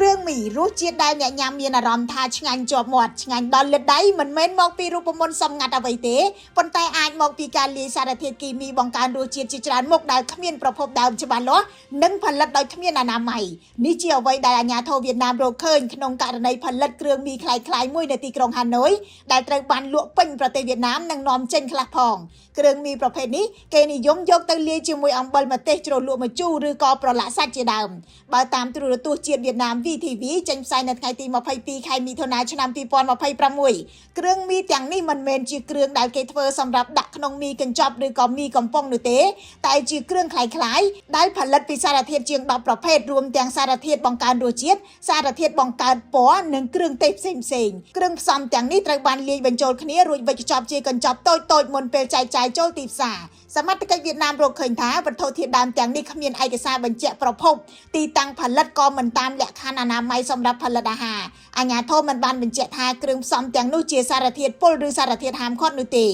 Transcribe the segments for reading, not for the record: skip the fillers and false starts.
រឿងមីរសជាតិដែលអ្នកញ៉ាំមានអារម្មណ៍ថាឆ្ងាញ់ជាប់មាត់ឆ្ងាញ់ដល់លិតដៃមិនមែនមកពីរូបមន្តសម្ងាត់អ្វីទេប៉ុន្តែអាចមកពីការលាយសារធាតុគីមីបង្កើនរសជាតិជាច្រើនមុខដែលគ្មានប្រភពដើមច្បាស់លាស់និងផលិតដោយគ្មានអនាម័យនេះជាអ្វីដែលអាជ្ញាធរវៀតណាមរកឃើញក្នុងករណីផលិតគ្រឿងមីក្លាយៗមួយនៅទីក្រុងហាណូយដែលត្រូវបានលក់ពេញប្រទេសវៀតណាមនិងនាំចេញខ្លះផងគ្រឿងមីប្រភេទនេះគេនិយមយកទៅលាយជាមួយអំបិលម្ទេសជ្រលក់ម្ជូរឬក៏ប្រឡាក់សាច់ជាដើមបើតាមទូរទស្សន៍ជាតិវៀតណាម VTV ចេញផ្សាយនៅថ្ងៃទី22ខែមិថុនាឆ្នាំ2026គ្រឿងមីទាំងនេះមិនមែនជាគ្រឿងដែលគេធ្វើសម្រាប់ដាក់ក្នុងមីកញ្ចប់ឬក៏មីកំប៉ុងនោះទេតែជាគ្រឿងក្លាយៗដែលផលិតពីសារធាតុជាង10ប្រភេទរួមទាំងសារធាតុបង្កើនរសជាតិសារធាតុបង្កើតពណ៌និងគ្រឿងទេសផ្សេងៗគ្រឿងផ្សំទាំងនេះត្រូវបានលាយបញ្ចូលគ្នារួចវេចខ្ចប់ជាកញ្ចប់តូចៗមុនពេលចែកចាយចូលទីផ្សារសមត្ថកិច្ចវៀតណាមរកឃើញថាវត្ថុធាតុដើមទាំងនេះគ្មានឯកសារបញ្ជាក់ប្រភពទីតាំងផលិតក៏មិនតាមលក្ខខណ្ឌអនាម័យសម្រាប់ផលិតអាហារអាជ្ញាធរមិនបានបញ្ជាក់ថាគ្រឿងផ្សំទាំងនោះជាសារធាតុពុលឬសារធាតុហាមឃាត់នោះទេ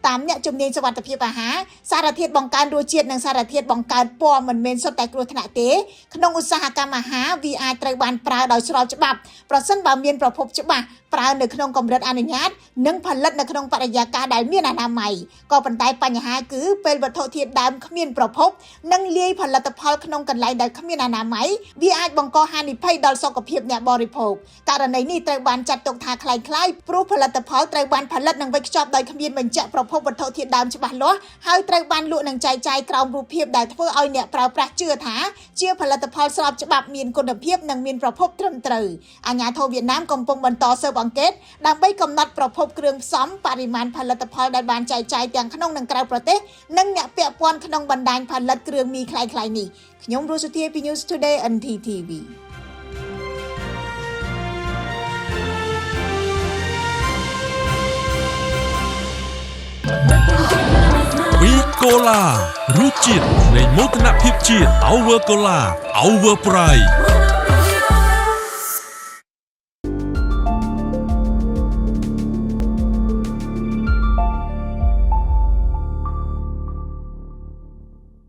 តាមអ្នកជំនាញសុវត្ថិភាពអាហារសារធាតុបង្កើនរសជាតិនិងសារធាតុបង្កើតពណ៌មិនមែនសុទ្ធតែគ្រោះថ្នាក់ទេក្នុងឧស្សាហកម្មអាហារវាអាចត្រូវបានប្រើដោយស្របច្បាប់ប្រសិនបើមានប្រភពច្បាស់ប្រើនៅក្នុងកម្រិតអនុញ្ញាតនិងផលិតនៅក្នុងបរិយាកាសដែលមានអនាម័យក៏ប៉ុន្តែបញ្ហាគឺពេលវត្ថុធាតុដើមគ្មានប្រភពនិងលាយផលិតផលក្នុងកន្លែងដែលគ្មានអនាម័យវាអាចបង្កហានិភ័យដល់សុខភាពអ្នកបរិភោគករណីនេះត្រូវបានចាត់ទុកថាក្លែងក្លាយព្រោះផលិតផលត្រូវបានផលិតនិងវេចខ្ចប់ដោយគ្មានបញ្ជាក់ប្រភពវត្ថុធាតុដើមច្បាស់លាស់ហើយត្រូវបានលក់និងចែកចាយក្រោមរូបភាពដែលធ្វើឲ្យអ្នកប្រើប្រាស់ជឿថាជាផលិតផលស្របច្បាប់មានគុណភាពនិងមានប្រភពត្រឹមត្រូវអាជ្ញាធរវៀតណាមកំពុងបន្តស៊ើបអង្កេតដើម្បីកំណត់ប្រភពគ្រឿងផ្សំបរិមាណផលិតផលដែលបានចែកចាយទាំងក្នុងនិងក្រៅប្រទេសនិងអ្នកពាក់ព័ន្ធក្នុងបណ្ដាញផលិតគ្រឿងមីក្លែងក្លាយនេះខ្ញុំរស់សុធាពី News Today NTTV វីកូឡារសជាតិនៃមោទនភាពជាតិ Our Cola, Our Pride.